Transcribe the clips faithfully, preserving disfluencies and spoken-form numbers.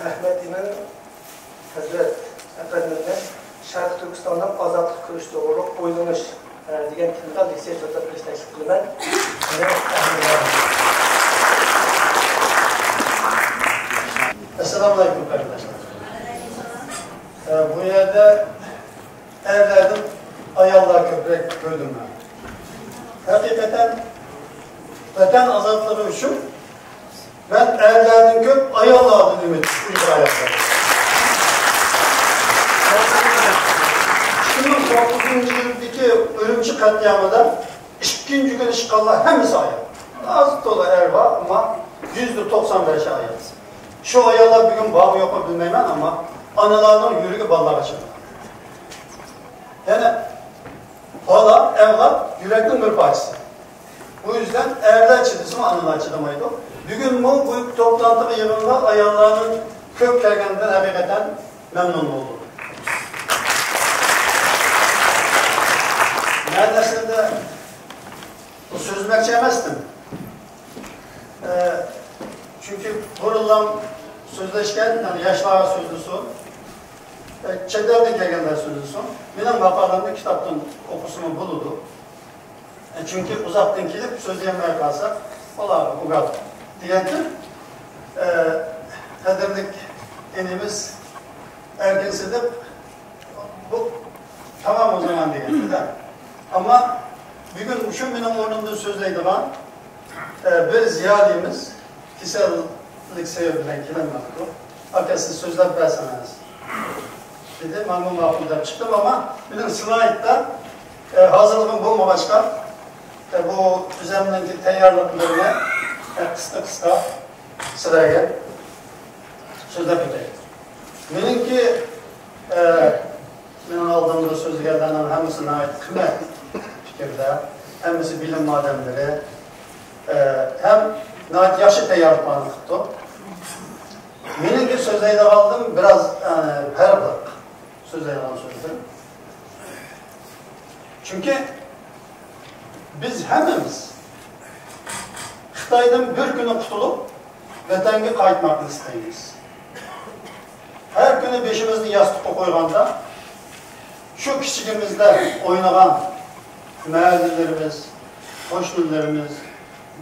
ئەخمەت ئىمىن ھەزرەت ئەپەندىمنى شەرقىي تۈركىستاننىڭ ئازادلىق كۈرىشى توغرۇلۇق ئويلىنىش، ئە، دېگەن تېمىدا لېكسىيە سۆزلەپ بېرىشنى تەكلىپ قىلىمەن. ئەسسالامۇ ئەلەيكۇم، قېرىنداشلار. ئە، بۇ يەردە ئەرلەردىن ئاياللار كۆپرەك كۆردۈم مەن. ھەقىقەتەن، ۋەتەن ئازادلىقى ئۈچۈن مەن ئەرلەردىن كۆپ ئاياللاردىن ئۈمىد، ئۇيغۇر ئاياللىرى. ئىككى مىڭ توققۇزىنچى يىلدىكى ئۈرۈمچى قەتلىئامىدا ئىككىنچى كۈنى چىققانلار ھەممىسى ئايال. ئاز تولا ئەر بار، ئەمما يۈزدە توقسان بەشى ئايال. شۇ ئاياللار بۈگۈن بارمۇ يوقمۇ بىلمەيمەن، ئەمما ئانىلارنىڭ يۈرىكى بالىلارغا چىدىغان. يەنە بالا، ئەۋلاد يۈرەكنىڭ بىر پارچىسى. بۇ يۈزدەن ئەرلەر چىدىسىمۇ، ئانىلار چىدىمايدۇ. بۈگۈنمۇ بۇ توپلانتىغا، يىغىنغا ئاياللارنىڭ كۆپ كەلگەنلىكىدىن ھەقىقەتەن مەمنۇن بولدۇم. مەن ئەسلىدە سۆزلىمەكچى ئەمەستىم. ئە، چۈنكى بۇرۇنلام سۆزلەشكەن، يەنى ياشلار سۆزلىسۇن، ئە، چەت ئەلدىن كەلگەنلەر سۆزلىسۇن، مېنىڭ ماقالەمنى كىتابتىن ئوقۇسىمۇ بولىدۇ. ئە، چۈنكى ئۇزاقتىن كېلىپ سۆزلىيەلمەي قالساق، ئۇلارغا ئۇگات دېگەنتىم. ئە، قەدىرلىك ئىنىمىز ئەركىن سىدىق بۇ تامام ئۇزىغان دېگەن. ئەمما بۈگۈن شۇ مېنىڭ ئورنۇمدا سۆزلەيدىغان، ئە، بىر زىيالىيىمىز كېسەللىك سەۋەبى بىلەن كېلەلمەپتۇ. ئاكا، سىز سۆزلەپ بەرسىڭىز، دېدى. مەنمۇ ماقۇل دەپ چىقتىم، ئەمما مېنىڭ سلايدتا، ئە، ھازىرلىقىم بولمىغاچقا، ئە، بۇ ئۆزۈمنىڭكى تەييارلىقلىرىنى، ئە، قىسقا-قىسقا سىلەرگە سۆزلەپ ئۆتەي. مېنىڭكى، ئە، مېنىڭ ئالدىمدا سۆزلىگەنلەرنىڭ ھەممىسى ناھايىتى قىممەت پىكىردە، ھەممىسى بىلىم ئادەملىرى، ئە، ھەم ناھايىتى ياخشى تەييارلىقلارنى قىپتۇ. مېنىڭكى سۆزلەيدىغانلىرىم بىراز، ئە، پەرقلىق سۆزلەيدىغان سۆزلىرىم. چۈنكى بىز ھەممىمىز خىتايدىن بىر كۈنى قۇتۇلۇپ، ۋەتەنگە قايتماقنى ئىستەيمىز. ھەر كۈنى بېشىمىزنى ياستۇققا قويغاندا، شۇ كىچىكىمىزدە ئوينىغان مەھەللىلىرىمىز، قوشنىلىرىمىز،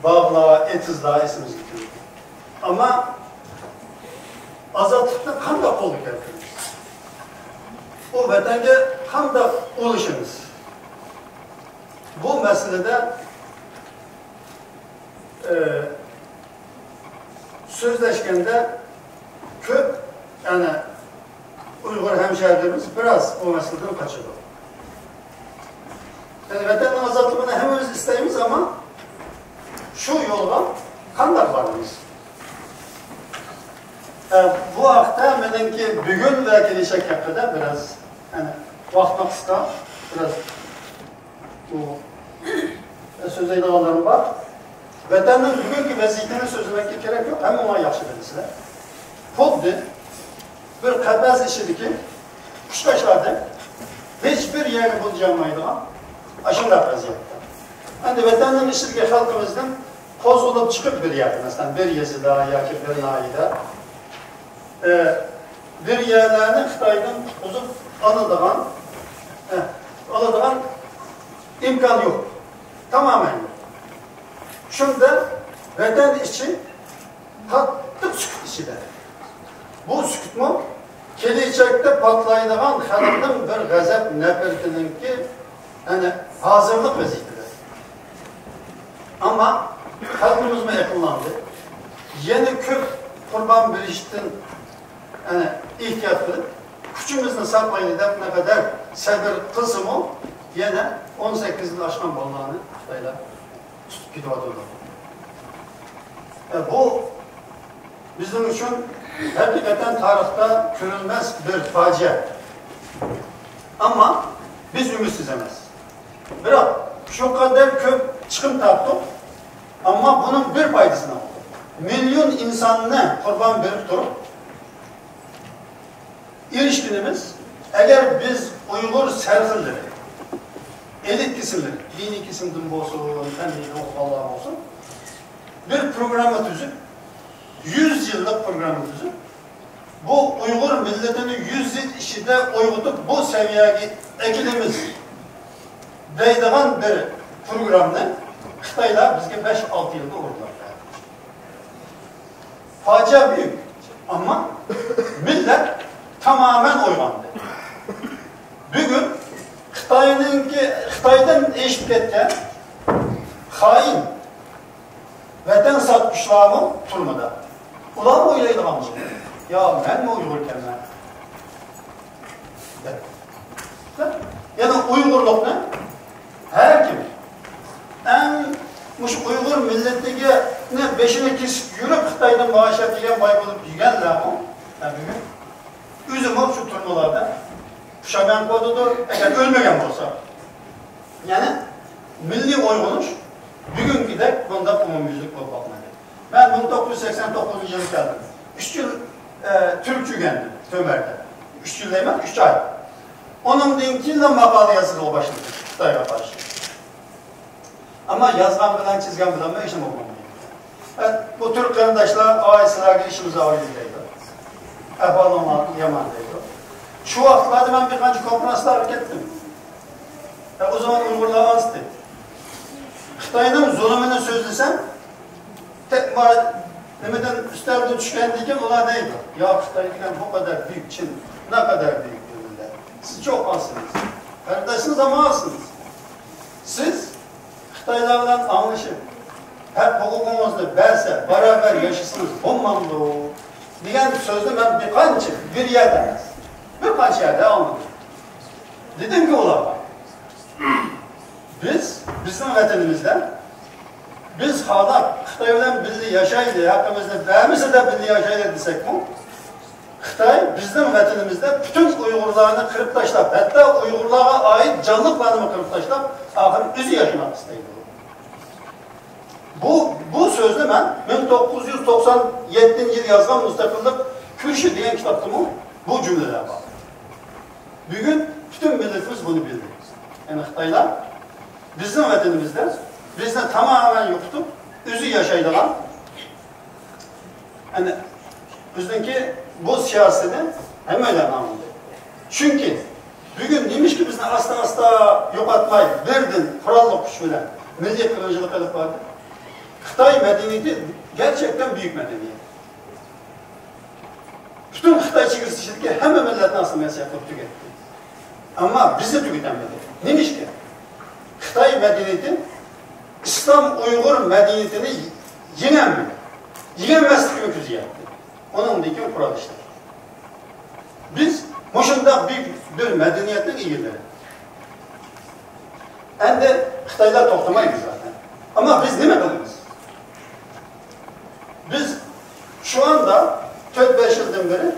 باغلار، ئېتىزلار ئېسىمىزگە كېلىدۇ. ئەمما ئازادلىقنى قانداق قولغا كەلتۈرىمىز؟ ئۇ ۋەتەنگە قانداق ئۇلىشىمىز؟ بۇ مەسىلىدە، ئى، سۆزلەشكەندە كۆپ، يەنى ئۇيغۇر ھەمشەھىرلىرىمىز بىراز بۇ مەسىلىدىن قاچىدۇ. يەنى ۋەتەننىڭ ئازادلىقىنى ھەممىمىز ئىستەيمىز، ئەمما شۇ يولغا قانداق بارىمىز؟ ئە، بۇ ھەقتە مېنىڭكى بۈگۈن ۋە كېلىشەك ھەققىدە بىراز، يەنى ۋاقتىم قىسقا، بىراز بۇ، ئە، سۆزلەيدىغانلىرىم بار. ۋەتەننىڭ بۈگۈنكى ۋەزىيىتىنى سۆزلىمەككە كېرەك يوق، ھەممىڭلار ياخشى بىلىسىلەر. خۇددى بىر قەپەس ئىچىدىكى قۇشقاچلاردەك ھېچبىر يەرگە بۇلجىيالمايدىغان ئاشۇنداق ۋەزىيەتتە. ئەمدى ۋەتەننىڭ ئىچىدىكى خەلقىمىزدىن قوزغىلىپ چىقىپ بىر يەردە، مەسىلەن، بىر يېزىدا ياكى بىر ناھىيەدە، ئە، بىر يەرلەرنى خىتايدىن قۇتقۇزۇپ ئالىدىغان، ئە، ئالىدىغان ئىمكان يوق. تامامەن يوق. شۇنداق ۋەتەن ئىچى قاتتىق سۈكۈت ئىچىدە. بۇ سۈكۈتمۇ كېلىچەكتە پارتلايدىغان خەلقنىڭ بىر غەزەپ نەپرىتىنىڭكى، يەنى ھازىرلىق ۋەزىيىتىدە. ئەمما خەلقىمىزمۇ ئەقىللاندى. يەنە كۆپ قۇربان بېرىشتىن، يەنى ئېھتىيات قىلىپ، كۈچىمىزنى ساقلايلى دەپ نەقەدەر سەۋر قىلسىمۇ، يەنە ئون سەككىزدىن ئاشقان بالىلارنى خىتايلار تۇتۇپ كېتىۋاتىدۇ. ئە، بۇ بىزنىڭ ئۈچۈن ھەقىقەتەن تارىختا كۆرۈلمەس بىر پاجىئە. ئەمما بىز ئۈمىدسىز ئەمەس. بىراق، شۇ قەدەر كۆپ چىقىم تارتتۇق، ئەمما بۇنىڭ بىر پايدىسىنى ئالدۇق. مىليون ئىنساننى قۇربان بېرىپ تۇرۇپ، ئېرىشكىنىمىز، ئەگەر بىز ئۇيغۇر سەرخىللىرى، ئېلىت كېسىملىرى، دىنىي كېسىمدىن بولسۇن، پەننىي ئوقۇغانلار بولسۇن، بىر پروگرامما تۈزۈپ، يۈز يىللىق پروگرامما تۈزۈپ، بۇ ئۇيغۇر مىللىتىنى يۈز يىل ئىچىدە ئويغىتىپ، بۇ سەۋىيەگە ئەكېلىمىز دەيدىغان بىر پروگراممىنى خىتايلار بىزگە بەش-ئالتە يىلدا ئورۇنلاپ بەردى. پاجىئە بۈيۈك، ئەمما مىللەت تامامەن ئويغاندى. بۈگۈن خىتاينىڭكى، خىتايدىن ئېشىپ كەتكەن خائىن ۋەتەن ساتقۇچىلارمۇ تۈرمىدە. ئۇلارمۇ ئويلايدىغان بولدى. يا، مەنمۇ ئۇيغۇركەنمەن دەپ. يەنە ئۇيغۇرلۇقنى ھەر كىم، ئەڭ مۇشۇ ئۇيغۇر مىللىتىگە بېشىنى كېسىپ يۈرۈپ، خىتايدىن مائاش ئېلىپ يېگەن باي بولۇپ يۈرگەنلەرمۇ، ھە، بۈگۈن ئۆزىمۇ شۇ تۈرمىلەردە پۇشايمان قىلىۋاتىدۇ. ئەگەر ئۆلمىگەن بولسا، يەنى مىللىي ئويغىنىش بۈگۈنكىدەك بۇنداق ئومۇميۈزلۈك بولۇپ باقمىدى. مەن مىڭ توققۇز يۈز سەكسەن توققۇزىنچى يىلى كەلدىم. ئۈچ يىل، ئە، تۈركچە ئۆگەندىم تۆمۈردە. ئۈچ يىل دەيمەن، ئۈچ ئاي. ئۇنىڭدىن كېيىنلا ماقالە يازىدىغا باشلىدىم خىتايغا قارشى. ئەمما يازغان بىلەن، چىزگەن بىلەنمۇ ھېچنېمە بولمايدۇ. ئە، بۇ تۈرك قېرىنداشلار، ئاي، سىلەرگە ئىشىمىز ئاغرىيدۇ دەيدۇ. ئەھۋالىڭلار يامان دەيدۇ. شۇ ۋاقىتلاردا مەن بىر قانچە كونفرانسلارغا كەتتىم. ئە، ئۇ زامان ئۇيغۇرلار ئاز ئىدى. خىتاينىڭ زۇلۇمىنى سۆزلىسەم، تە-، ما-، نېمىدىن، ئۈستەلدىن چۈشكەندىن كېيىن ئۇلار دەيدۇ، يا، خىتاي دېگەن بۇ قەدەر بۈيۈك، چىن، نەقەدەر بۈيۈك بىر مىللەت. سىز چوقۇم ئازسىز. قېرىندىشىڭىز ئەمما ئازسىز. سىز خىتايلار بىلەن ئاڭلىشىپ، ھەق ھوقۇقىڭىزنى بەرسە، باراۋەر ياشىسىڭىز بولمامدۇ؟ دېگەن سۆزنى مەن بىر قانچە، بىر يەردە ئەمەس، بىر قانچە يەردە ئاڭلىدىم. دېدىمكى ئۇلارغا، بىز، بىزنىڭ ۋەتىنىمىزدە بىز خالاپ، خىتاي بىلەن بىللە ياشايلى، ھەققىمىزنى بەرمىسە دە بىللە ياشايلى دېسەكمۇ، خىتاي بىزنىڭ ۋەتىنىمىزدە پۈتۈن ئۇيغۇرلارنى قىرىپ تاشلاپ، ھەتتا ئۇيغۇرلارغا ئائىت جانلىقلارنىمۇ قىرىپ تاشلاپ، ئاخىرى ئۆزى ياشىماقنى ئىستەيدۇ. بۇ، بۇ سۆزنى مەن مىڭ توققۇز يۈز توقسان يەتتىنچى يىل يازغان مۇستەقىللىق كۈرىشى دېگەن كىتابتىمۇ بۇ جۈملىلەر بار. بۈگۈن پۈتۈن مىللىتىمىز بۇنى بىلدى. يەنى خىتايلار بىزنىڭ ۋەتىنىمىزدە بىزنى تامامەن يوقىتىپ، ئۆزى ياشايدىغان، يەنى بىزنىڭكى بۇ سىياسىتىنى ھەممەيلەن ئاڭلىدى. چۈنكى بۈگۈن نېمىشقا بىزنى ئاستا-ئاستا يوقاتماي، بىردىن قوراللىق كۈچ بىلەن مىللىي قىرغىنچىلىق ئېلىپ باردى؟ خىتاي مەدەنىيىتى گەرچەكتىن بۈيۈك مەدەنىيەت. پۈتۈن خىتاي چېگرىسى ئىچىدىكى ھەممە مىللەتنى ئاسسىمىلياتسىيە قىلىپ تۈگەتتى. ئەمما بىزنى تۈگىتەلمىدى. نېمىشقا؟ خىتاي مەدەنىيىتى ئىسلام ئۇيغۇر مەدەنىيىتىنى يېڭەلمىدى. يېڭەلمەسلىكىنى كۆزىيەتتى. ئۇنىڭدىن كېيىن قورال ئىشلەتتى. بىز مۇشۇنداق بۈيۈك بىر مەدەنىيەتنىڭ ئىگىلىرى. ئەمدى خىتايلار توختىمايدۇ زادى. ئەمما بىز نېمە قىلىمىز؟ بىز شۇ ئاندا تۆت-بەش يىلدىن بېرى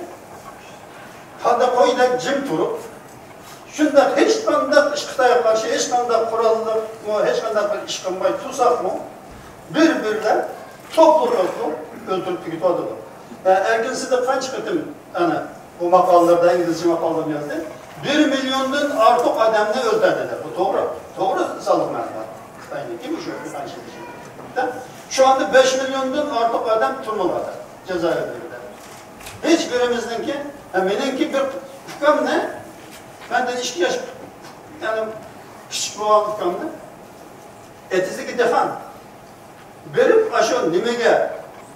پادا قويدەك جىم تۇرۇپ، شۇنداق ھېچقانداق ئىش، خىتايغا قارشى ھېچقانداق قوراللىقمۇ، ھېچقانداق بىر ئىش قىلماي تۇرساقمۇ، بىر-بىرلەپ توپلا-توپلا ئۆلتۈرۈپ تۈگىتىۋاتىدۇ. ئە، ئەركىن سىدىق قانچە قېتىم، ئەنە، بۇ ماقالىلەردە، ئىنگلىزچە ماقالىلەرنى يازدى. بىر مىليوندىن ئارتۇق ئادەمنى ئۆلتۈردى دەپ. بۇ توغرا. توغرا سانلىق مەلۇمات. خىتاينىڭكى مۇشۇ بىر قانچە يىل ئىچىدە. شۇ ئاندا بەش مىليوندىن ئارتۇق ئادەم تۈرمىلەردە، جازائىرلىرىدە. ھېچ بىرىمىزنىڭكى، ھە، مېنىڭكى بىر ئۇكامنى، مەندىن ئىككى ياش، يەنى كىچىك بولغان ئۇكامنى، ئېتىزدىكى دېھقان. بېرىپ، ئاشۇ نېمىگە،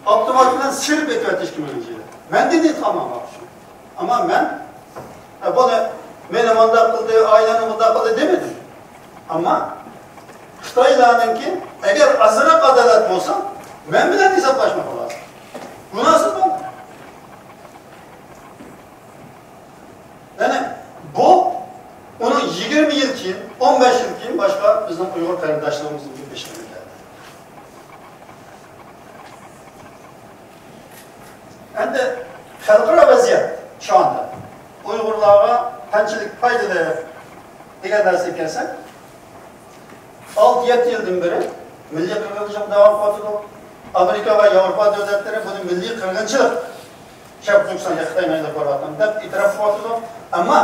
ئاپتومات بىلەن سېلىپ ئېتىۋەتتى ئىككى مىڭىنچى يىلى. مەن دېدى ئېيتقانمەن شۇ. ئەمما مەن، ئە، بۇنى مېنى مۇنداق قىلدى، ئائىلەمنى مۇنداق قىلدى دېمىدىم. ئەمما خىتايلارنىڭكى، ئەگەر ئازراق ئادالەت بولسا، مەن بىلەن ھېسابلاشماققا لازىم. گۇناھسىز بولدى. يەنى بۇ ئۇنىڭ يىگىرمە يىل كېيىن، ئون بەش يىل كېيىن باشقا بىزنىڭ ئۇيغۇر قېرىنداشلىرىمىزنىڭ بېشىغا كەلدى. ئەمدى خەلقئارا ۋەزىيەت شۇ ئاندا ئۇيغۇرلارغا قانچىلىك پايدىلىق دېگەن نەرسىگە كەلسەك، ئالتە-يەتتە يىلدىن بېرى مىللىي قىرغىنچىلىق داۋام قىلىۋاتىدۇ. ئامېرىكا ۋە ياۋروپا دۆلەتلىرى بۇنى مىللىي قىرغىنچىلىق، شەرقىي تۈركىستاندا خىتاينى ئايلاپ بارىۋاتقان دەپ ئېتىراپ قىلىۋاتىدۇ. ئەمما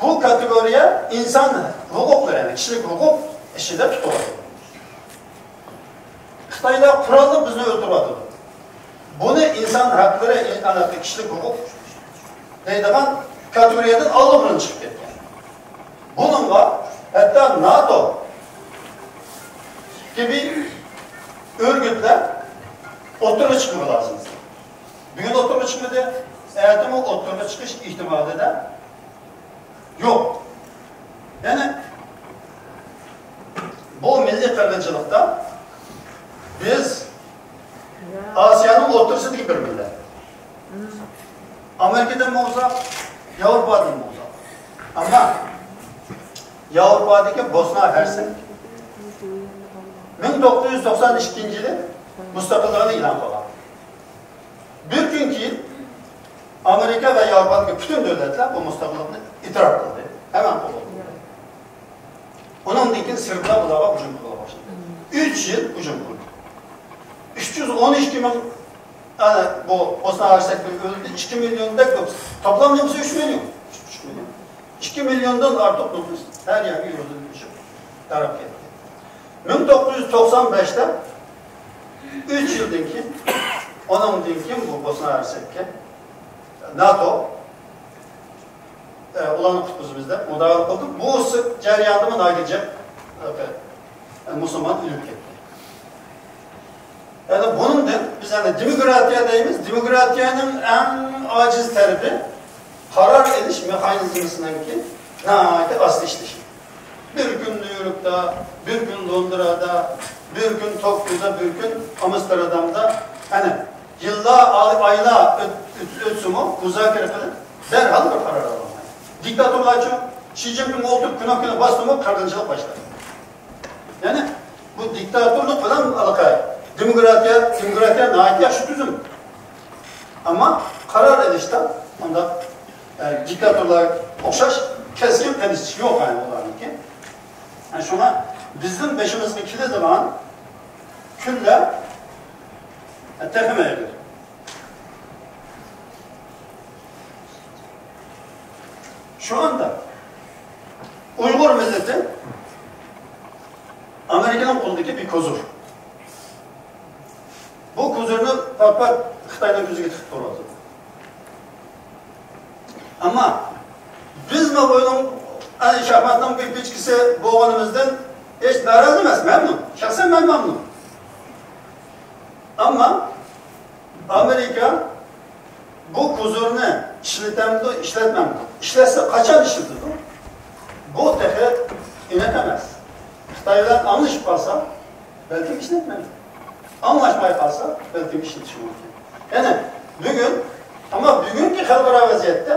بۇ كاتېگورىيە ئىنسان ھوقۇقلىرى، يەنى كىشىلىك ھوقۇق ئىچىدە تۇتۇلىدۇ. خىتايلار قوراللىق بىزنى ئۆلتۈرۈۋاتىدۇ. بۇنى ئىنسان ھەقلىرى، ئەلۋەتتە، كىشىلىك ھوقۇق دەيدىغان كاتېگورىيەدىن ئاللىبۇرۇن چىقىپ كەتكەن. بۇنىڭغا ھەتتا ناتو كىبى ئۆرگۈتلەر ئوتتۇرىغا چىقمىغى لازىم. بۈگۈن ئوتتۇرىغا چىقمىدى، ئەتىمۇ ئوتتۇرىغا چىقىش ئېھتىمالى دە يوق. يەنى بۇ مىللىي قىرغىنچىلىقتا بىز ئاسىيانىڭ ئوتتۇرىسىدىكى بىر مىللەت. ئامېرىكىدىن بولسا، ياۋروپادىن بولسا. ئەمما ياۋروپادىكى بوسنا ھەرسەك مىڭ توققۇز يۈز توقسان ئىككىنچى يىلى مۇستەقىللىقىنى ئېلان قىلغان. بىر كۈن كېيىن ئامېرىكا ۋە ياۋروپادىكى پۈتۈن دۆلەتلەر بۇ مۇستەقىللىقنى ئېتىراپ قىلدى. ھەممە قوبۇل قىلدى. ئۇنىڭدىن كېيىن سېربلار بۇلارغا ھۇجۇم قىلىشقا باشلىدى. ئۈچ يىل ھۇجۇم قىلدى. ئۈچ يۈز ئون ئىككى مىڭ، ئە، بۇ بوسنا ھەرسەكتىن ئۆلدى. ئىككى مىليوندەك نوپۇس. توپلام نوپۇسى ئۈچ مىليون. ئۈچ مىليون. ئىككى مىليوندىن ئارتۇق نوپۇس ھەر يەرگە يۈرۈپ ئۆسۈپ تارقاپ كەتتى. مىڭ توققۇز يۈز توقسان بەشتە، ئۈچ يىلدىن كېيىن، ئۇنىڭدىن كېيىن بۇ بوسنا ھەرسەككە ناتو، ئە، ئۇلارنى قۇتقۇزىمىز دەپ مۇداخىلە قىلدى. بۇ جەرياندا ناھايىتى جىق، ئە، مۇسۇلمان ئۆلۈپ كەتتى. يەنى بۇنىڭدىن بىز يەنە دېموكراتىيە دەيمىز. دېموكراتىيەنىڭ ئەڭ ئاجىز تەرىپى قارار ئېلىش مېخانىزمىسىنىڭكى ناھايىتى ئاستا ئىشلىشى. بىر كۈن نيۇ يوركتا، بىر كۈن لوندوندا، بىر كۈن توكيودا، بىر كۈن ئامستېردامدا، ئەنە، يىللار، ئاي-، ئايلار ئۆت-، ئۆت-، ئۆتسىمۇ، مۇزاكىرە قىلىپ، دەرھال بىر قارار ئالالمايدۇ. دىكتاتورلارچۇ؟ شى جىنپىڭ ئولتۇرۇپ، كۇنۇپكىنى باستىمۇ، قىرغىنچىلىق باشلايدۇ. يەنى بۇ دىكتاتورلۇق بىلەن ئالاقە. دېموكراتىيە، دېموكراتىيە ناھايىتى ياخشى تۈزۈم. ئەمما قارار ئېلىشتا ئۇنداق، ئە، دىكتاتورلارغا ئوخشاش كەسكىن قېلىشىش يوق، يەنى ئۇلارنىڭكى. يەنى شۇڭا بىزنىڭ بېشىمىزغا كېلىدىغان كۈنلەر، ئە، تېخىمۇ ئېغىر. شۇ ئاندا ئۇيغۇر مىللىتى ئامېرىكىنىڭ قولىدىكى بىر كوزۇر. بۇ كوزۇرنى پات-پات خىتاينىڭ كۆزىگە تىقىپ تۇرۇۋاتىدۇ. ئەمما بىزمۇ بۇنىڭ، ئەي، شاھماتنىڭ بىر پىچكىسى بولغىنىمىزدىن ھېچ نارازى ئەمەس، مەمنۇن. شەخسەن مەن مەمنۇن. ئەمما ئامېرىكا بۇ كوزۇرنى ئىشلىتەمدۇ، ئىشلەتمەمدۇ؟ ئىشلەتسە قاچان ئىشلىتىدۇ؟ بۇ تېخى ئېنىق ئەمەس. خىتاي بىلەن ئاڭلىشىپ قالسا، بەلكىم ئىشلەتمەيدۇ. ئاڭلاشماي قالسا، بەلكىم ئىشلىتىشى مۇمكىن. يەنى بۈگۈن، ئەمما بۈگۈنكى خەلقئارا ۋەزىيەتتە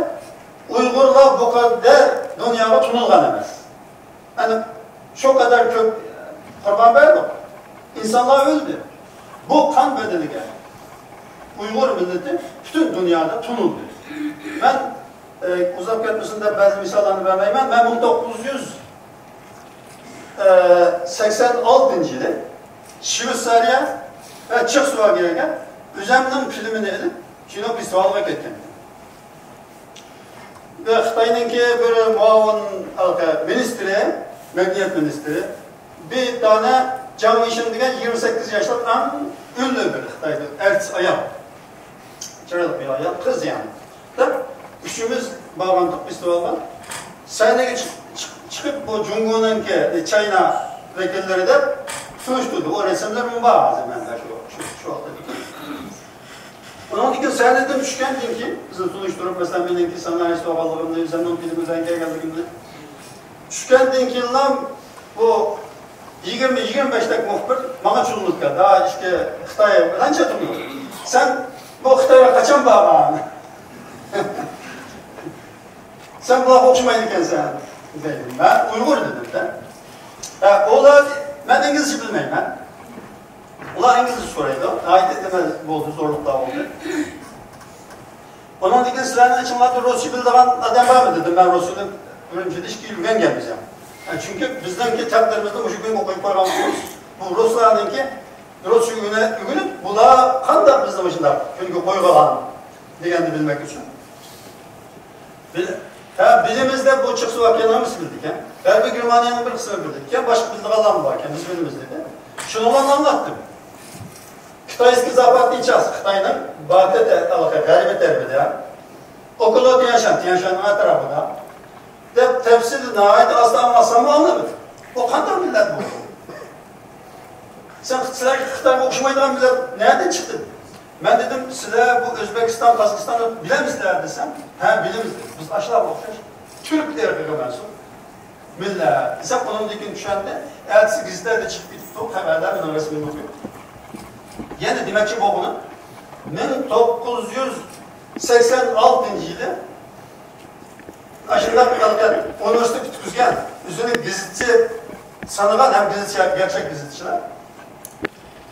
ئۇيغۇرلار بۇ قەدەر دۇنياغا تونۇلغان ئەمەس. يەنى شۇ قەدەر كۆپ قۇربان بەردۇق. ئىنسانلار ئۆلدى. بۇ قان بەدىلىگە ئۇيغۇر مىللىتى پۈتۈن دۇنيادا تونۇلدى. مەن، ئە، ئۇزاپ كەتمىسۇن دەپ بەزى مىساللارنى بەرمەيمەن. مەن مىڭ توققۇز يۈز سەكسەن ئالتىنچى يىلى شۋېتسارىيە ۋە چېخوسلوۋاكىيەگە ئۆزۈمنىڭ فىلىمىنى ئېلىپ، كىنو فېستىۋالىغا كەتكەن. ۋە خىتاينىڭكى بىر مۇئاۋىن ھالقە مىنىستىرى، مەدەنىيەت مىنىستىرى، بىر دانە جاڭ ئىشىن دېگەن يىگىرمە سەككىز ياشلىق ئەڭ ئۈنلۈك بىر خىتاي ئارتىس ئايال. چىرايلىق بىر ئايال، قىز يەنى. دەپ، ئۈچىمىز بارغانتۇق فېستىۋالغا. سەھنىگە چىق-، چىق-، چىقىپ، بۇ جۇڭگونىڭكى، چاينا ۋەكىللىرى دەپ تونۇشتۇردى. ئۇ رەسىملىرىمۇ بار ھازىر مەندە شۇ، شۇ، شۇ ۋاقىتتا. ئۇنىڭدىن كېيىن سەھنىدىن چۈشكەندىن كېيىن، بىزنى تونۇشتۇرۇپ، مەسىلەن، مېنىڭكى سېنارىست بولغانلىقىمنى، ئۆزۈمنىڭ فىلىم بىلەن كەلگەنلىكىمنى. چۈشكەندىن كېيىنلا بۇ يىگىرمە، يىگىرمە بەشتەك مۇخبىر ماڭا چۇلۇنۇپ كەلدى. ھا، ئىككى خىتاي بىلەن چېتىملىق. سەن بۇ خىتايغا قاچان بارغان؟ سەن بۇلارغا ئوخشىمايدىكەنسەن، دېدىم. مەن ئۇيغۇر دېدىم-دە. ھە، ئۇلار، مەن ئىنگلىزچە بىلمەيمەن. ئۇلار ئىنگلىزچە سورايدۇ. ناھايىتى نېمە بولدى، زورلۇقلار بولدى. ئۇنىڭدىن كېيىن سىلەرنىڭ ئىچىڭلاردا رۇسچە بىلىدىغان ئادەم بارمۇ دېدىم. مەن رۇسچىنى ئۈرۈمچىدە ئىككى يىل ئۆگەنگەن بىز ھەم. ھە، چۈنكى بىزنىڭكى تەقدىرىمىزنى مۇشۇ كۈنگە قويۇپ قويغانلىقىمىز، بۇ رۇسلارنىڭكى رۇسچە ئۆگىنە-، ئۆگىنىپ، بۇلار قانداق بىزنى مۇشۇنداق كۈنگە قويغان دېگەننى بىلمەك ئۈچۈن. بىل-، ھە، بىلىمىز دەپ بۇ چېخوسلوۋاكىيەنىڭ ھەممىسى بىلىدىكەن. غەربىي گېرمانىيەنىڭ بىر قىسمى بىلىدىكەن، باشقا بىلىدىغانلارمۇ باركەن، بىز بىلىمىز دېدى. شۇنىڭغا ئاڭلاتتىم. خىتايسكىي زاپادنىي چاس، خىتاينىڭ باتى تە-، غەربىي تەرىپىدە، ئوكۇلو تيەنشان، تيەنشاننىڭ ئەتراپىدا، دەپ تەپسىلىي ناھايىتى ئاستا ئاڭلاتساممۇ ئاڭلىمىدى. بۇ قانداق مىللەت بۇ؟ سەن، سىلەر خىتايغا ئوخشىمايدىغان مىللەت نەدىن چىقتى؟ مەن دېدىم، سىلەر بۇ ئۆزبېكىستان، قازاقىستاننى بىلەمسىلەر دېسەم، ھە، بىلىمىز دېدى. بىز ئاشۇلارغا ئوخشاش تۈرك ئىرقىغا مەنسۇپ مىللەت دېسەم، ئۇنىڭدىن كېيىن چۈشەندى. ئەتىسى گېزىتلەردە چىقىپ كېتىپتۇ خەۋەرلەر، مېنىڭ رەسىمىمنى قويۇپ. يەنە دېمەكچى بولغىنىم، مىڭ توققۇز يۈز سەكسەن ئالتىنچى يىلى ئاشۇنداق ئۇنىۋېرسىتېت پۈتكۈزگەن، ئۆزىنىڭ گېزىتچى سانىغان ھەم گېزىتچى، گەرچەك گېزىتچىلار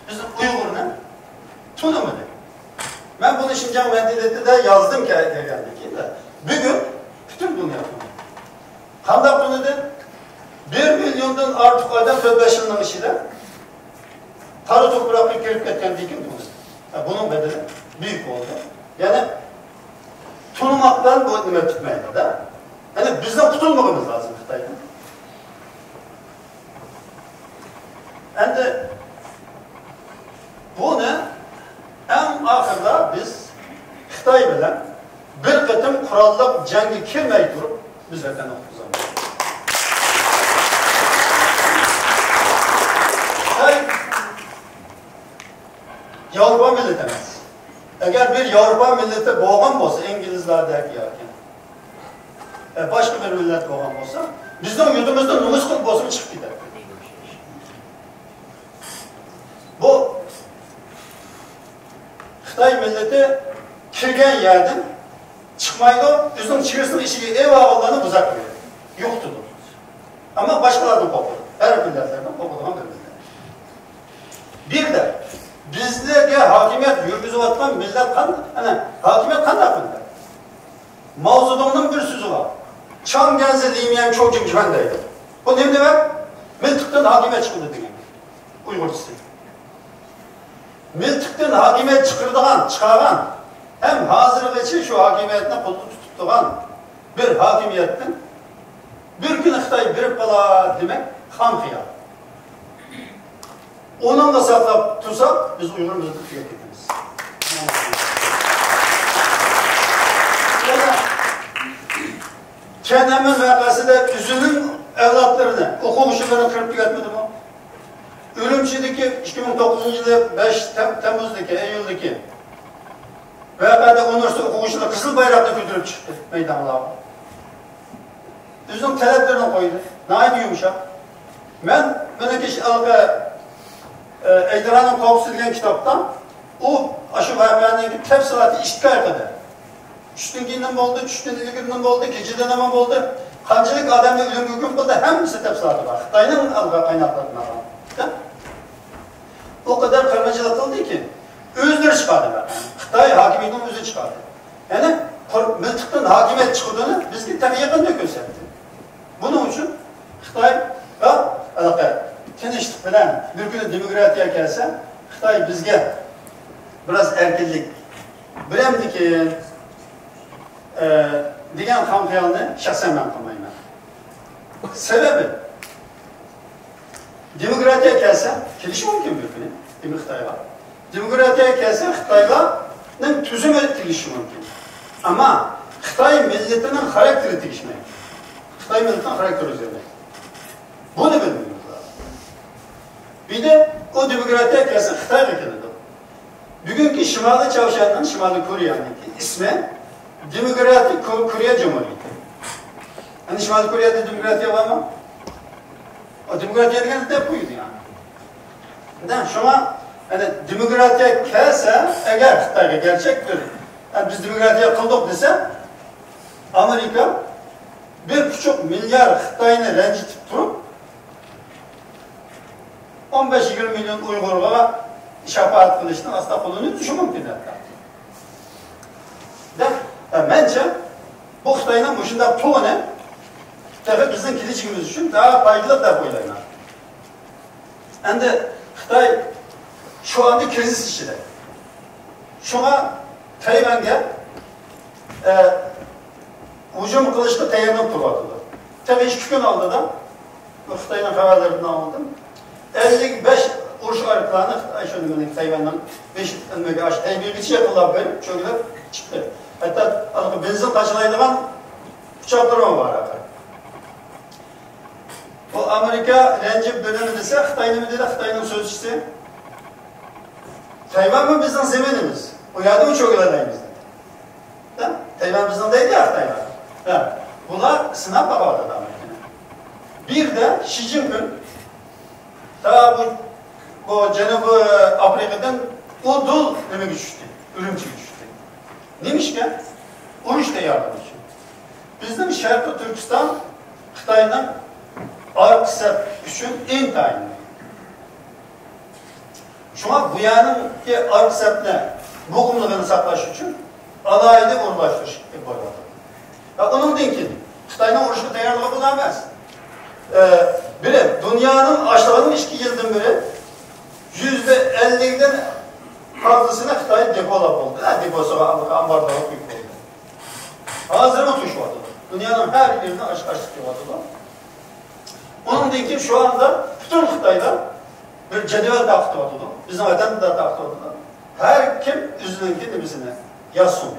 بىز ئۇيغۇرنى تونۇمىدى. مەن بۇنى شىنجاڭ مەدەنىيىتىدە يازدىم كە-، كەلگەندىن كېيىن. بۈگۈن پۈتۈن دۇنيا تونۇدى. قانداق تونۇدى؟ بىر مىليوندىن ئارتۇق ئادەم تۆت-بەش يىلنىڭ ئىچىدە قارا توپراققا كىرىپ كەتكەندىن كېيىن تونۇدى. ھە، بۇنىڭ بەدىلى بۈيۈك بولدى. يەنى تونۇماق بىلەن بۇ نېمە پۈتمەيدۇ-دە. يەنى بىزنىڭ قۇتۇلمىقىمىز لازىم خىتايدىن. ئەمدى بۇنى ئەڭ ئاخىرىدا بىز خىتاي بىلەن بىر قېتىم قوراللىق جەڭگە كىرمەي تۇرۇپ، بىز ۋەتەننى قۇتقۇزالمايمىز. خىتاي ياۋروپا مىللىتى ئەمەس. ئەگەر بىر ياۋروپا مىللىتى بولغان بولسا، ئىنگلىزلاردەك ياكى، ئە، باشقا بىر مىللەت بولغان بولسا، بىزنىڭ يۇرتىمىزدا نومۇس قىلىپ بولسىمۇ چىقىپ كېتەتتى. بۇ خىتاي مىللىتى كىرگەن يەردىن چىقمايدۇ، ئۆزىنىڭ چېگرىسىنىڭ ئىچىگە ئېلىۋالغانلارنى بۇزۇپ قويىدۇ، يوقىتىدۇ. ئەمما باشقىلاردىن قورقىدۇ. غەرب مىللەتلىرىدىن قورقىدىغان بىر مىللەت. بىر دە بىزگە ھاكىمىيەت يۈرگۈزۈۋاتقان مىللەت قان-، ئەنە، ھاكىمىيەت قانداق مىللەت؟ ماۋزېدۇڭنىڭ بىر سۆزى بار. چاڭ گەنزى لىميەن چوۋ جىڭ چۈەن دەيدۇ. بۇ نېمە دېمەك؟ مىلتىقتىن ھاكىمىيەت چىقىدۇ دېگەن گەپ. ئۇيغۇرچىسى. مىلتىقتىن ھاكىمىيەت چىقىرىدىغان، چىقارغان ھەم ھازىرغىچە شۇ ھاكىمىيەتنى قولدا تۇتۇپ تۇرغان بىر ھاكىمىيەتتىن بىر كۈنى خىتاي بېرىپ قالار دېمەك خام خىيال. ئۇنىڭغا ساقلاپ تۇرساق، بىز ئۇيغۇرمىز تۈگەپ كېتىمىز. يەنە تيەنئەنمېن ۋەقەسىدە ئۆزىنىڭ ئەۋلادلىرىنى، ئوقۇغۇچىلىرىنى قىرىپ تۈگەتمىدىمۇ؟ ئۈرۈمچىدىكى ئىككى مىڭ توققۇزىنچى يىلى بەش تەم-، تەممۇزدىكى، ئىيۇلدىكى ۋەقەدە ئۇنىۋېرسىتېت ئوقۇغۇچىلىرى قىزىل بايراقنى كۆتۈرۈپ چىقتى مەيدانلارغا. ئۆزىنىڭ تەلەپلىرىنى قويدى. ناھايىتى يۇمشاق. مەن مېنىڭكى ئىش ھېلىقى، ئە، ئەجدىھانىڭ قورقۇسى دېگەن كىتابتا ئۇ، ئاشۇ ۋەقەنىڭكى تەپسىلاتى ئىككى ئاي قەدەر. چۈشتىن كېيىن نېمە بولدى، چۈشتىن ئىلگىرى نېمە بولدى، كېچىدە نېمە بولدى، قانچىلىك ئادەمنى ئۆلۈمگە ھۆكۈم قىلدى، ھەممىسى تەپسىلاتى بار. خىتاينىڭ ھېلىقى قايناقلىرىدىن ئالغان. ئۇ قەدەر قىرغىنچىلىق قىلدىكى، ئۆزلىرى چىقاردى. خىتاي ھاكىمىيىتىنىڭ ئۆزى چىقاردى. يەنى قۇر-، مىلتىقتىن ھاكىمىيەت چىقىدۇنى بىزگە تېخى يېقىندا كۆرسەتتى. بۇنىڭ ئۈچۈن خىتايغا ھېلىقى تىنچلىق بىلەن بىر كۈنى دېموكراتىيە كەلسە، خىتاي بىزگە بىراز ئەركىنلىك بېرەمدىكىن، ئە، دېگەن خام خىيالنى شەخسەن مەن قىلمايمەن. سەۋەبى، دېموكراتىيە كەلسە، كېلىشى مۇمكىن بىر كۈنى، دېمەك، خىتايغا. دېموكراتىيە كەلسە، خىتايلارنىڭ تۈزۈمى كېلىشى مۇمكىن. ئەمما خىتاي مىللىتىنىڭ خاراكتېرى تېگىشمەيدۇ. خىتاي مىللىتىنىڭ خاراكتېرى ئۆزگەرمەيدۇ. بۇنى بىلمىگىمىز لازىم. بىر دە ئۇ دېموكراتىيە كەلسە، خىتايغا كېلىدۇ. بۈگۈنكى شىمالىي چاۋشيەننىڭ، شىمالىي كورېيەنىڭكى ئىسمى دېموكراتىك كو-، كورېيە جۇمھۇرىيىتى. ئەمدى شىمالىي كورېيەدە دېموكراتىيە بارمۇ؟ ئۇ دېموكراتىيە دېگەننى دەپ قويدى يەنى. دە، شۇڭا، يەنى دېموكراتىيە كەلسە، ئەگەر خىتايغا گەرچەك بىر، ئە، بىز دېموكراتىيە قىلدۇق دېسە، ئامېرىكا بىر پۇچۇق مىليار خىتاينى رەنجىتىپ تۇرۇپ، ئون بەش يىگىرمە مىليون ئۇيغۇرغا شاپائەت قىلىشنى ئاستا قولىنى ئۈزۈشى مۇمكىن ھەتتا. دەپ، ئە، مەنچە، بۇ خىتاينىڭ مۇشۇنداق تۇغىنى تېخى بىزنىڭ كېلىچىكىمىز ئۈچۈن تېخى پايدىلىق دەپ ئويلايمەن. ئەمدى خىتاي شۇ ئاندا كىرىزىس ئىچىدە. شۇڭا تەيۋەنگە، ئە، ھۇجۇم قىلىشقا تەييارلىنىپ تۇرۇۋاتىدۇ. تېخى ئىككى كۈن ئالدىدا، بۇ خىتاينىڭ خەۋەرلىرىدىن ئاڭلىدىم، ئەللىك بەش ئۇرۇش ئايروپىلانى خىتاي شۇ نېمىنىڭ، تەيۋەننىڭ بېشىدىن ئەمەلگە ئاشتى. تەيبېيگىچە يېقىنلاپ بېرىپ چۆگىلەپ چىقتى. ھەتتا ھېلىقى بېنزىن قاچىلايدىغان ئۇچاقلىرىمۇ بار ھەتتا. بۇ ئامېرىكا رەنجىپ بىر نېمە دېسە، خىتاي نېمە دېدى؟ خىتاينىڭ سۆزچىسى، تەيۋەنمۇ بىزنىڭ زېمىنىمىز، ئۇ يەردىمۇ چۆگىلەيمىز دېدى. ھە؟ تەيۋەن بىزنىڭ دەيدۇ يا خىتايلار. ھە. بۇلار سىناپ باقىۋاتىدۇ ئامېرىكىنى. بىردە شى جىنپىڭ تا بۇ، بۇ جەنۇبىي ئافرىقىدىن ئۇدۇل نېمىگە چۈشتى؟ ئۈرۈمچىگە چۈشتى. نېمىشقا؟ ئۇرۇش تەييارلىقى ئۈچۈن. بىزنىڭ شەرقىي تۈركىستان خىتاينىڭ ئارقا سەپ ئۈچۈن ئىنتايىن مۇھىم. شۇڭا بۇ يەرنىڭكى ئارقا سەپنى مۇقىملىقىنى ساقلاش ئۈچۈن ئالاھىدە ئورۇنلاشتۇرۇش ئېلىپ بېرىۋاتىدۇ. ۋە ئۇنىڭدىن كېيىن خىتاينىڭ ئۇرۇشقا تەييارلىقى بۇلا ئەمەس. ئە، بىلىپ، دۇنيانىڭ ئاشلىقىنىڭ ئىككى يىلدىن بېرى يۈزدە ئەللىكتىن پازىسىنى خىتاي دېپولاپ بولدى. ھە، دېپوسىغا ئامبارلارغا قويۇپ بولدى. ھازىرمۇ توشۇۋاتىدۇ. دۇنيانىڭ ھەر يېرىدىن ئاش-، ئاشلىق كېلىۋاتىدۇ. ئۇنىڭدىن كېيىن شۇ ئاندا پۈتۈن خىتايدا بىر جەدۋەل تارقىتىۋاتىدۇ. بىزنىڭ ۋەتەندە تارقىتىۋاتىدۇ. ھەر كىم ئۆزىنىڭكى نېمىسىنى يازسۇن.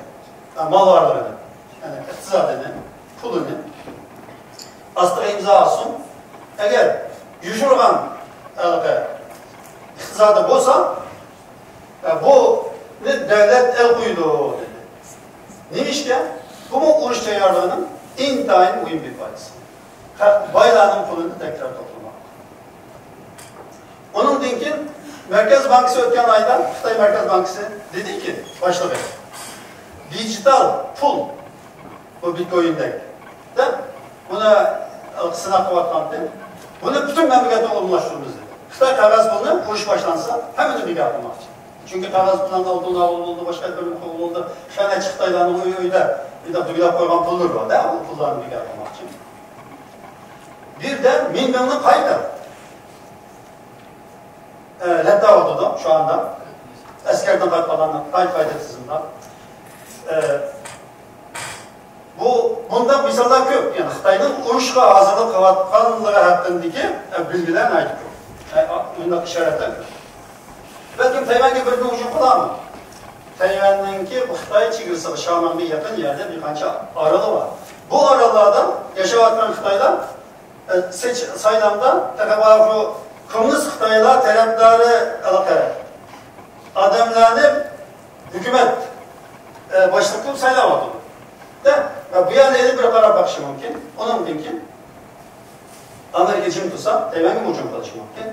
ھە، مال-ۋارلىقىنى، يەنى ئىقتىسادىنى، پۇلىنى ئاستىغا ئىمزا ئاتسۇن. ئەگەر يوشۇرغان ھېلىقى ئىقتىسادى بولسا، ھە، بۇنى دۆلەت ئەل قويىدۇ دېدى. نېمىشقا؟ بۇمۇ ئۇرۇش تەييارلىقىنىڭ ئىنتايىن مۇھىم بىر پارچىسى. خەق بايلارنىڭ پۇلىنى تەكرار توپلىماق. ئۇنىڭدىن كېيىن مەركەز بانكىسى ئۆتكەن ئايدا، خىتاي مەركەز بانكىسى دېدىكى، باشلىقى، دىجىتال پۇل، بۇ بىتكويىندەك دەپ، بۇنى سىناق قىلىۋاتقانتى. بۇنى پۈتۈن مەملىكەتتە ئومۇملاشتۇرىمىز دېدى. خىتاي قەغەز پۇلنى ئۇرۇش باشلانسا ھەممىنى بىكار قىلماقچى. چۈنكى قەغەز پۇلنىڭ ئالتۇن ئالغىلى بولدى، باشقا بىر قىلغىلى بولدى. خەنەچ خىتايلارنىڭ ئۆي، ئۆيدە، ئۆيدە دۇگىلاپ قويغان پۇللىرى بار-دە، ئۇ پۇللارنى بىكار قىلماقچى. بىردە مىن بېڭنى قايتا، ئە، رەتلەۋاتىدۇ شۇ ئاندا. ئەسكەردىن قايتقانلارنى قايتا، قايتا تىزىملاپ. ئە، بۇ، بۇنداق مىساللار كۆپ. يەنى خىتاينىڭ ئۇرۇشقا ھازىرلىق قىلىۋاتقانلىقى ھەققىدىكى، ئە، بىلگىلەر ناھايىتى كۆپ. ئە، ئا-، مۇنداق ئىشارەتلەر كۆپ. بەلكىم تەيۋەنگە بىردىن ھۇجۇم قىلارمۇ؟ تەيۋەننىڭكى خىتاي چېگرىسىغا شيامېنگە يېقىن يەردە بىر قانچە ئارىلى بار. بۇ ئاراللاردا ياشاۋاتقان خىتايلار، ئە، سېچ-، سايلامدا تېخى بار شۇ كوممۇنىست خىتايلار تەرەپدارى ھېلىقى ئادەملەرنى ھۆكۈمەت، ئە، باشلىق قىلىپ سايلاۋاتىدۇ. دە، ۋە بۇ يەرنى ئېلىپ بىر قاراپ بېقىشى مۇمكىن. ئۇنىڭدىن كېيىن ئامېرىكا جىم تۇرسا، تەيۋەنگە ھۇجۇم قىلىشى مۇمكىن.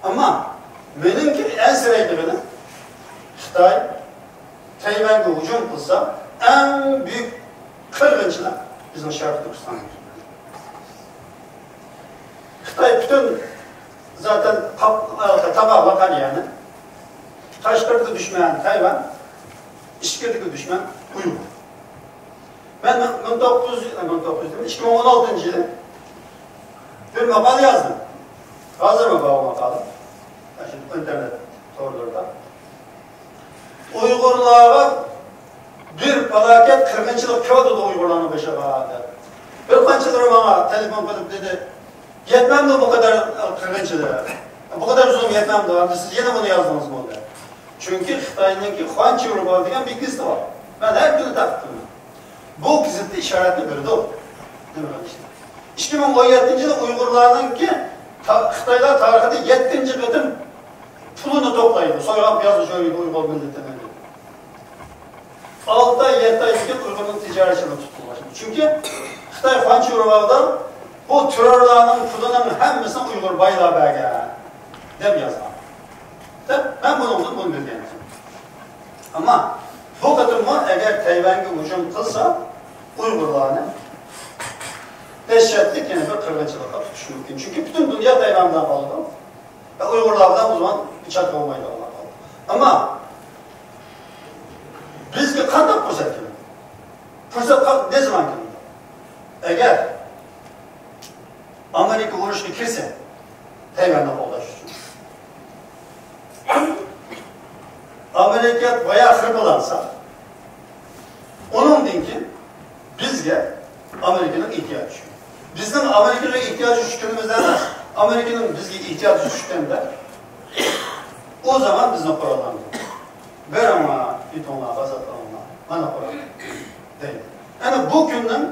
ئەمما مېنىڭكى ئەنسىرەيدىغىنىم، خىتاي تەيۋەنگە ھۇجۇم قىلسا، ئەڭ بۈيۈك قىرغىنچىلىق بىزنىڭ شەرقىي تۈركىستاندا. خىتاي پۈتۈن زاتەن تاپ-، تاپاۋات قىلغان يەرنى. تاشقىرىدىكى دۈشمەن تەيۋەن، ئىچكىرىدىكى دۈشمەن ئۇيغۇر. مەن مىڭ توققۇز يۈز، مىڭ توققۇز يۈز، ئىككى مىڭ ئون ئالتىنچى يىلى بىر ماقالە يازدىم. ھازىرمۇ بار ئۇ ماقالە. ئاشۇ ئىنتېرنېت تورلىرىدا. ئۇيغۇرلارغا بىر پالاكەت قىرغىنچىلىق كېلىۋاتىدۇ ئۇيغۇرلارنىڭ بېشىغا دەپ. بىر قانچىلىرى ماڭا تېلېفون قىلىپ دېدى، يەتمەمدۇ بۇ قەدەر قىرغىنچىلىق؟ بۇ قەدەر زۇلۇم يەتمەمدۇ؟ ئەمدى سىز يەنە بۇنى يازدىڭىزمۇ دەپ. چۈنكى خىتاينىڭكى خۇەنچيۇرۇباۋ دېگەن بىر گېزىتى بار. مەن ھەر كۈنى تەتقىق قىلىمەن. بۇ گېزىتتە ئىشارەتنى بېرىدۇ. نېمە قىلىشنى؟ ئىككى مىڭ ئون يەتتىنچى يىلى ئۇيغۇرلارنىڭكى تا-، خىتايلار تارىخىدا يەتتىنچى قېتىم پۇلىنى توپلايدۇ. سويغان پىيازنى چۆرىيدۇ ئۇيغۇر مىللىتىنى. ئالتە ئاي، يەتتە ئايدىن كېيىن ئۇيغۇرنىڭ تىجارەتچىلىكى تۇتقۇنلاشتى. چۈنكى خىتاي خۇەنچيۇرۇباۋدا بۇ تېررورلارنىڭ پۇلىنىڭ ھەممىسىنى ئۇيغۇر بايلار بەرگەن دەپ يازغان. دەپ، مەن بۇنىڭدىن بۇنى بىلگەن. ئەمما بۇ قېتىممۇ ئەگەر تەيۋەنگە ھۇجۇم قىلسا، ئۇيغۇرلارنى دەھشەتلىك يەنە بىر قىرغىنچىلىققا تۇتۇشى مۇمكىن. چۈنكى پۈتۈن دۇنيا تەيۋەن بىلەن قالىدۇ. ۋە ئۇيغۇرلار بىلەن ئۇ زامان چاتىقى بولمايدىغانلار قالدى. ئەمما بىزگە قانداق پۇرسەت كېلىدۇ؟ پۇرسەت قا-، نەزىمان كېلىدۇ؟ ئەگەر ئامېرىكا ئۇرۇشقا كىرسە، تەيۋەننى قوغداش ئۈچۈن. ئامېرىكا بايا خىرپىلانسا، ئۇنىڭدىن كېيىن بىزگە ئامېرىكىنىڭ ئېھتىياجى چۈشكەن. بىزنىڭ ئامېرىكىغا ئېھتىياجى چۈشكىنىمىز ئەمەس، ئامېرىكىنىڭ بىزگە ئېھتىياجى چۈشكەندە، ئۇ زامان بىزنى قوراللاندۇردى. بېرىڭلار، يۇتۇڭلار، ئازادلىقىڭلار، مانا قورال دەيدۇ. يەنى بۇ كۈننىڭ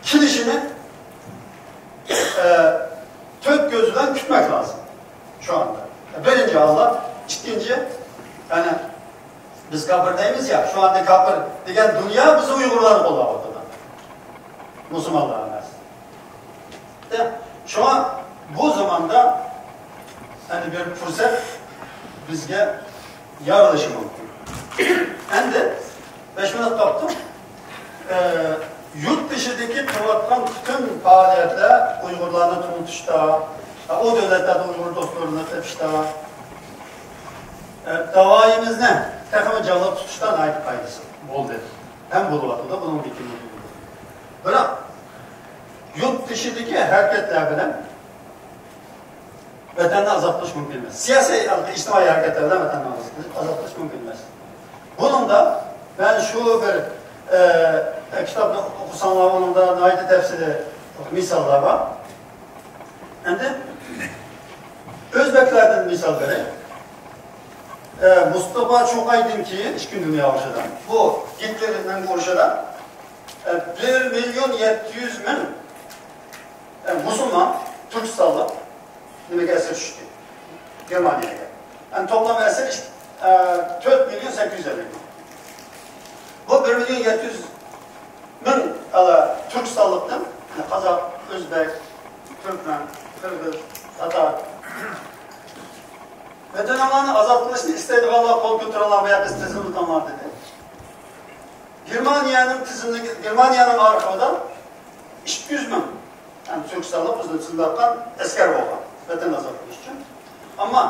كېلىشىنى، ئە، تۆت كۆز بىلەن كۈتمەك لازىم شۇ ئاندا. بىرىنچى، ئاللا، ئىككىنچى، يەنى بىز كاپىر دەيمىز يا، شۇ ئاندا كاپىر دېگەن دۇنيا بىز ئۇيغۇرلارنى قوللاۋاتىدۇ. مۇسۇلمانلار ئەمەس. شۇڭا بۇ زاماندا، يەنى، بىر پۇرسەت بىزگە يارىلىشى مۇمكىن. ئەمدى بەش مىنۇت قاپتۇ. ئە، يۇرت دېشىدىكى قىلىۋاتقان پۈتۈن پائالىيەتلەر ئۇيغۇرلارنى توڭلىتىشتا، ئۇ دۆلەتلەردە ئۇيغۇر دوستلىرىنى تېپىشتا، ئە، داۋايىمىزنى تېخىمۇ جانلىق تۇتۇشتا ناھايىتى پايدىسى بولدى ھەم بولۇۋاتىدۇ، بۇنىڭدىن كېيىن. بىراق، يۇرت دېشىدىكى ھەرىكەتلەر بىلەن ۋەتەننى ئازاد قىلىش مۇمكىن ئەمەس. سىياسىي، ئىجتىمائىي ھەرىكەتلەر بىلەن ۋەتەننى ئازاد قىلىش، ئازاد قىلىش مۇمكىن ئەمەس. بۇنىڭدا مەن شۇ بىر، ئە، كىتابنى ئوقۇساڭلار، ئۇنىڭدا ناھايىتى تەپسىلىي مىساللار بار. ئەمدى ئۆزبەكلەردىن مىسال بېرەي. ئە، مۇستاپا چوقايدىن كېيىن ئىككىنچى دۇنيا ئۇرۇشىدا، بۇ گىتلېرنىڭ ئۇرۇشىدا، ئە، بىر مىليون يەتتە يۈز مىڭ، ئە، مۇسۇلمان، تۈركىستانلىق نېمىگە ئەسىر چۈشتى؟ گېرمانىيەگە. يەنى توپلام ئەسىر ئىك-، ئە، تۆت مىليون سەككىز يۈز ئەللىك مىڭ. بۇ بىر مىليون يەتتە يۈز مىڭ ئالا تۈركىستانلىقتىن، يەنى قازاق، ئۆزبەك، تۈركمەن، قىرغىز، تاتار. ۋەتىنىڭلارنى ئازاد قىلىشنى ئىستەيدىغانلار قول كۆتۈرۈڭلار، بۇ يەرگە تىزىملىتىڭلار دېدى. گېرمانىيەنىڭ تىزىملىكى، گېرمانىيەنىڭ ئارخىۋىدا ئىككى يۈز مىڭ، يەنى تۈركىستانلىق بىزنى تىزىملاتقان ئەسكەر بولغان، ۋەتەننى ئازاد قىلىش ئۈچۈن. ئەمما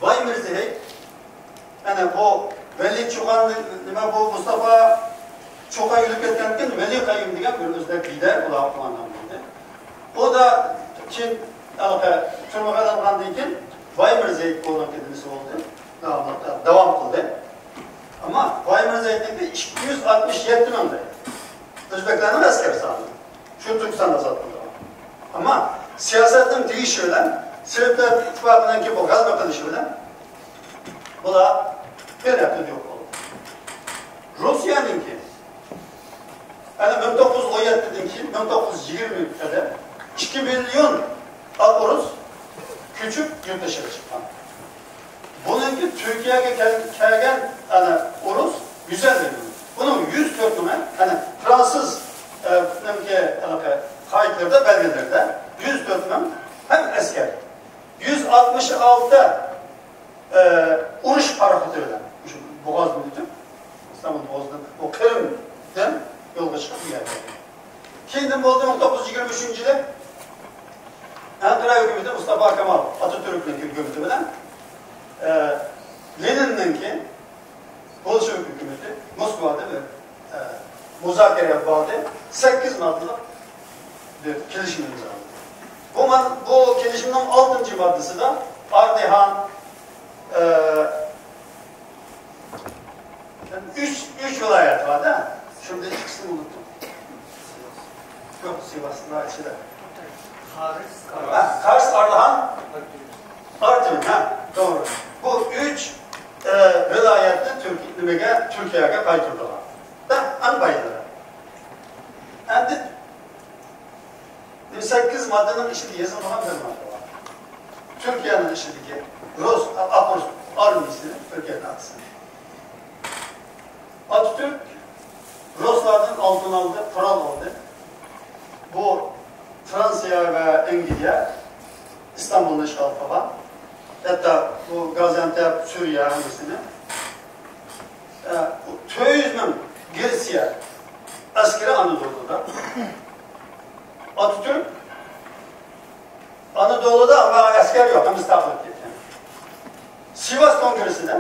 باي مىرزېھېي، يەنى بۇ ۋەلى چوقان، نېمە، بۇ مۇستاپا چوقان ئۆلۈپ كەتكەندىن كېيىن ۋەلى قەييۇم دېگەن بىر ئۆزبەك لىدەر بۇلارغا قوماندان بولدى. ئۇ دا كېيىن ھېلىقى تۈرمىگە ئېلىنغاندىن كېيىن باي مىرزېھېي بۇنىڭكى نېمىسى بولدى، داۋاملىق، داۋام قىلدى. ئەمما باي مىرزېھېينىڭكى ئىككى يۈز ئاتمىش يەتتە مىڭ ئۆزبەكلەرنىڭ ئەسكەر سانى. شۇ تۈركىستاننى ئازاد قىلدى. ئەمما سىياسەتنىڭ تېگىشى بىلەن، سوۋېتلار ئىتتىپاقىنىڭكى بۇ غەلىبە قىلىشى بىلەن بۇلار بىر ھەپتىدە يوق بولدى. روسىيەنىڭكى، يەنى مىڭ توققۇز يۈز ئون يەتتىدىن كېيىن مىڭ توققۇز يۈز يىگىرمىگە قەدەر ئىككى مىليون ئاق ئورۇس كۆچۈپ يۇرت دېشىغا چىققان. بۇنىڭكى تۈركىيەگە كەل-، كەلگەن، ئەنە، ئورۇس يۈز ئەللىك مىڭ. بۇنىڭ يۈز تۆت مىڭى، ئەنە، فرانسىز، ئە، نىڭكى، ھېلىقى قايتلىرىدا، بەلگىلىرىدە يۈز تۆت مىڭ ھەم ئەسكەر. يۈز ئاتمىش ئالتە، ئە، ئۇرۇش پاراخوتى بىلەن مۇشۇ بوغازدىن ئۆتۈپ، ئىستانبۇل بوغازىدىن، بۇ قىرىمدىن يولغا چىقىپ بۇ يەرگە كەلگەن. كېيىندىن بولدى، مىڭ توققۇز يۈز يىگىرمە ئۈچىنچى يىلى ئەنقەرە ھۆكۈمىتى مۇستافا كامال ئاتاتۈركنىڭ ھۆكۈمىتى بىلەن، ئە، لېنىننىڭكى بولشېۋىك ھۆكۈمىتى موسكۋادا بىر، ئە، مۇزاكىرە بارىدى. سەككىز ماددىلىق بىر كېلىشىم ئىمزالىدى. بۇ ماد-، بۇ كېلىشىمنىڭ ئالتىنچى ماددىسىدا ئاردىھان، ئە، ئۈچ، ئۈچ ۋىلايەت بار-دە. شۇندا ئىككىسىنى ئۇنتۇپ. يوق، سىۋاسنىڭ ئىچىدە. قارس، ھە، قارس، ئاردىھان، ئارتيۇم، ھە، توغرا. بۇ ئۈچ، ئە، ۋىلايەتنى تۈركىي، نېمىگە، تۈركىيەگە قايتۇرىدىغان. دە، ئەڭ بايلىرى. ئەمدى سەككىز ماددىنىڭ ئىچىدە يېزىلمىغان بىر ماددا بار. تۈركىيەنىڭ ئىچىدىكى رۇس، ئاق رۇس ئارمىيىسىنى، تۈركىيەنى ئاتسۇن. ئاتاتۈرك رۇسلاردىن ئالتۇن ئالدى، قورال ئالدى. بۇ فرانسىيە ۋە ئەنگلىيە ئىستانبۇلنى ئىشغال قىلغان. ھەتتا بۇ گازىئانتەپ، سۈرىيە ھەممىسىنى. ئە، تۆت يۈز مىڭ گرېتسىيە ئەسكىرى ئانادولۇدا. ئاتاتۈرك ئانادولۇدا ئەمما ئەسكەر يوق، ھەممىسى تارقىلىپ كەتكەن. سىۋاس كونگرېسسىدا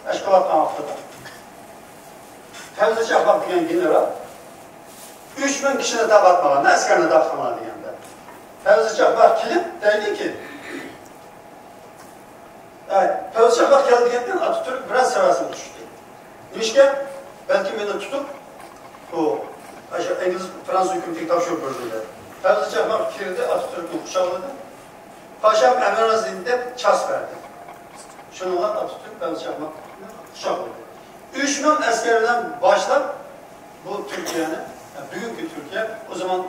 ئەشكىلاتقان ۋاقتىدا فەۋزى چاقماق دېگەن گېنېرال ئۈچ مىڭ كىشىنى تارقاتمىغان، ئەسكەرنى تارقىتىڭلار دېگەندە، فەۋزى چاقماق كېلىپ دەيدىكى، ئە، پادىشاھلار كەلدى دېگەندىن ئاتاتۈرك بىراز سەۋەسىگە چۈشتى. نېمىشقا؟ بەلكىم مېنى تۇتۇپ، بۇ، ئاشۇ ئىنگلىز، فرانسۇز ھۆكۈمىتىگە تاپشۇرۇپ بېرىدۇ دەپ. پادىشاھلار كىردى، ئاتاتۈركنى قۇچاقلىدى. پاشام ئەمرازىنى دەپ چاس بەردى. شۇنىڭغا ئاتاتۈرك بەلچىن چاقماق قۇچاقلىدى. ئۈچ مىڭ ئەسكەر بىلەن باشلاپ بۇ تۈركىيەنى، بۈگۈنكى تۈركىيە، ئۇ زامان،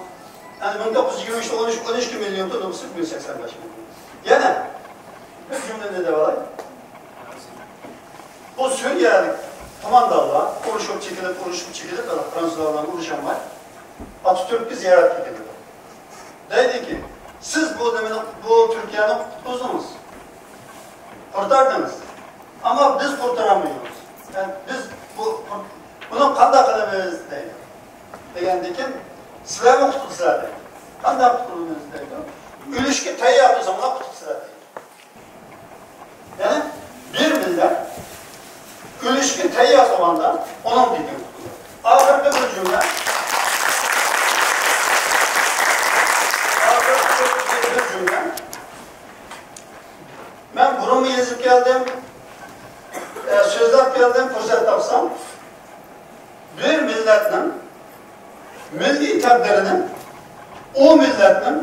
يەنى مىڭ توققۇز يۈز يىگىرمە ئۈچتە ئون ئۈچ، ئون ئىككى مىليون نوپۇسى، بۈگۈن سەكسەن بەش مىليون. يەنە بىر جۈملىنى دەۋالاي. بۇ سۈرىيەلىك قوماندانلار ئۇرۇشۇپ چېكىلىپ، ئۇرۇشۇپ چېكىلىپ، فرانسۇزلار بىلەن ئۇرۇشالماي، ئاتاتۈرككە زىيارەتكە كېلىدۇ. دەيدىكى، سىز بۇ نېمىنى، بۇ تۈركىيەنى قۇتقۇزدىڭىز، قۇرتاردىڭىز. ئەمما بىز قۇرتارالمايمىز. يەنى بىز بۇ، بۇنى قانداق قىلىمىز دەيدۇ. دېگەندىكىن، سىلەرمۇ قۇتقۇزسىلەر دەيدۇ. قانداق قۇتقۇزىمىز دەيدۇ. ئۆلۈشكە تەييار بولساڭلار قۇتقۇزسىلەر دەيدۇ. يەنى بىر مىللەت ئۆلۈشكە تەييار بولغاندا ئۇنىڭ دېگىنى قۇتۇلىدۇ. ئاخىرقى بىر جۈملە. ئاخىرقى بىر جۈملە. مەن بۇرۇنمۇ يېزىپ كەلدىم، ئە، سۆزلەپ كەلدىم، پۇرسەت تاپسام. بىر مىللەتنىڭ مىللىي تەقدىرىنى ئۇ مىللەتنىڭ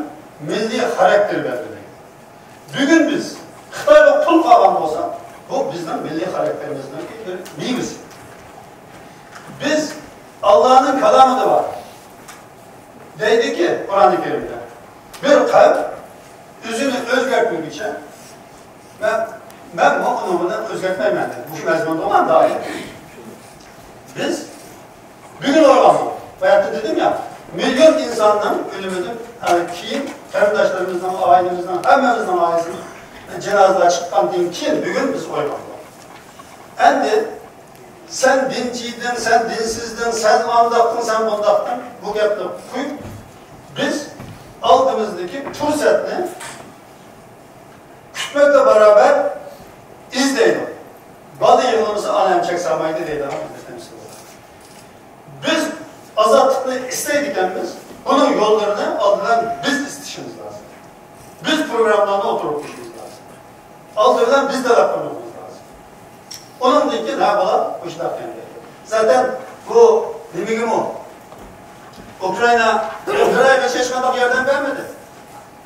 مىللىي خاراكتېرى بەلگىلەيدۇ. بۈگۈن بىز خىتايغا قۇل قالغان بولساق، بۇ بىزنىڭ مىللىي خاراكتېرىمىزنىڭ بىر مېۋىسى. بىز، ئاللانىڭ كالامىدا بار. دەيدىكى، قۇرئانى كەرىمدە، بىر قەۋم ئۆزىنى ئۆزگەرتمىگۈچە، مەن، مەنمۇ ئۇنىڭ بىلەن ئۆزگەرتمەيمەن دېدى. مۇشۇ مەزمۇندا بولغان دائىم. بىز بۈگۈن ئويغاندۇق. باياقتا دېدىم يا، مىليون ئىنساننىڭ ئۆلۈمىدىن، ئە، كېيىن قېرىنداشلىرىمىزنىڭ، ئائىلىمىزنىڭ، ھەممىمىزنىڭ ئائىلىسىنىڭ جىنازىلار چىققاندىن كېيىن بۈگۈن بىز ئويغاندۇق. ئەمدى سەن دىنچى ئىدىڭ، سەن دىنسىز ئىدىڭ، سەن ئانداقتىڭ، سەن بۇنداقتىڭ، بۇ گەپنى قويۇپ، بىز ئالدىمىزدىكى پۇرسەتنى كۈتمەككە بارابەر ئىزدەيدۇ. بالا يىغلىمىسا، ئانا ئەمچەك سالمايدۇ دەيدىغان بىزدە تەمسىل بار. بىز ئازادلىقنى ئىستەيدىكەنمىز، بۇنىڭ يوللىرىنى ئالدى بىلەن بىز ئىزدىشىمىز لازىم. بىز پروگراممىلارنى ئوتتۇرىغا قويۇشىمىز لازىم. ئالدى بىلەن بىز تەلەپ قىلمىقىمىز لازىم. ئۇنىڭدىن كېيىن، ھە، بۇلار مۇشۇنداق دېگەن گەپ. زاتەن بۇ نېمىگىمۇ ئۇكرائىنا بىر ئايغىچە ھېچقانداق ياردەم بەرمىدى.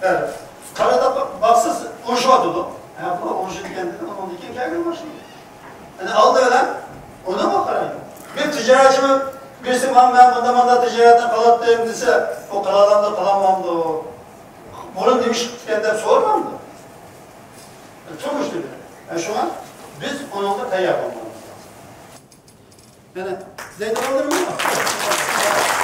بەرمىدى. قارىداق باقسىز ئۇرۇشۇۋاتىدۇ. ھە، بۇ ئۇرۇشىدىكەن دېدى، ئۇنىڭدىن كېيىن كەلگەن ماشىنا. يەنى ئالدى بىلەن ئۇنىڭغا قارايدۇ. بىر تىجارەتچىمۇ بىرسى، مانا مەن مۇنداق مۇنداق تىجارەتنى قىلاتتىم دېسە، ئۇ قىلالامدۇ، قىلالمامدۇ؟ بۇرۇن نېمە ئىش قىپتىكەن دەپ سورىمامدۇ؟ تۇرمۇشتا بىر. شۇڭا بىز ئۇنىڭغا تەييار بولماقىمىز لازىم. يەنە دەيدىغانلىرىم بار.